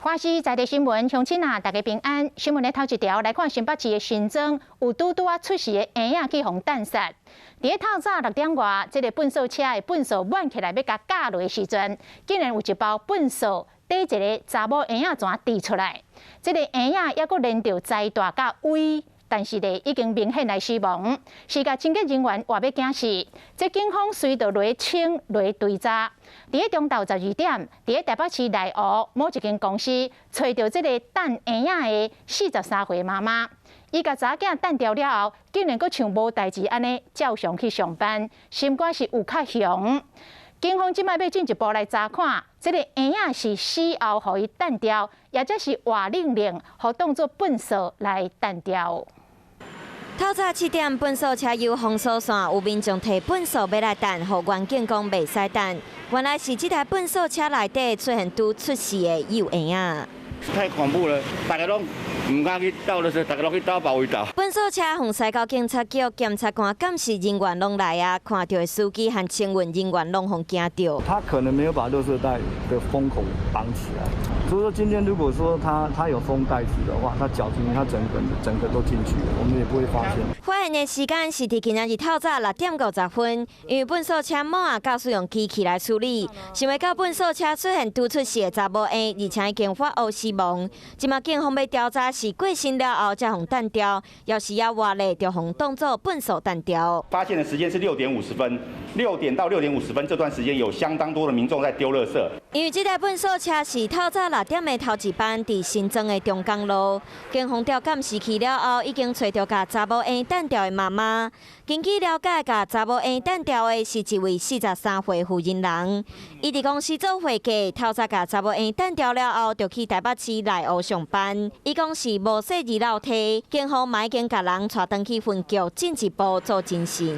華視在地新聞，鄉親啊，大家平安。新聞的頭一條來看新北市的新莊，有拄拄仔出世的嬰仔去予彈殺。佇咧透早6點外，這個糞掃車的糞掃滿起來欲共軋落的時陣，竟然有一包糞掃綴一个查某嬰仔怎滴出來。這个嬰仔猶閣連著臍帶佮胃，但是咧已經明顯來死亡，是共清潔人員活欲驚死。這警方隨著來清來追查。佇咧中晝12點，佇咧台北市內湖某一間公司，揣著這個彈嬰仔的43歲媽媽。伊共查某囝彈掉了後，竟然閣像無代誌按呢照常去上班，心肝是有較雄。警方這擺欲進一步來查看，這个嬰仔是死後予伊彈掉，抑者是活冷冷，予當做糞掃來彈掉。透早7點，糞掃車有封鎖線，有民眾提糞掃欲來彈，予員警講袂使彈。原來是這台糞掃車內底出現拄出世的幼嬰仔。太恐怖了，大家攏毋敢去倒垃圾，大家攏去倒別位倒。糞掃車予駛到警察局，檢察官、鑑識人員攏來啊，看著的司機和清運人員攏予驚著。他可能沒有把垃圾袋的封口綁起來，所以說今天如果說他有封袋子的話，他絞進去，他整個整個都進去了，我們也不會發現。發現的時間是佇今仔日透早6點50分，因為糞掃車滿啊，駕駛用機器來處理，想袂到糞掃車出現拄出世的查某嬰，而且已經發烏死亡。這馬警方欲調查是過身了後才予彈掉，抑是猶活咧就予當做糞掃彈掉。發現的時間是六點五十分，6點到6點50分這段時間有相當多的民眾在丟垃圾。因為這台糞掃車是透早六點的頭一班，佇新莊的中港路，警方調監視器了後，已經揣著共查某嬰彈掉的媽媽。根據了解，共查某嬰彈掉的是一位43歲婦人人。伊佇公司做會計，透早共查某嬰彈掉了後，就去台北市內湖上班。伊講是無細膩落體，警方嘛已經共人帶轉去分局進一步做偵訊。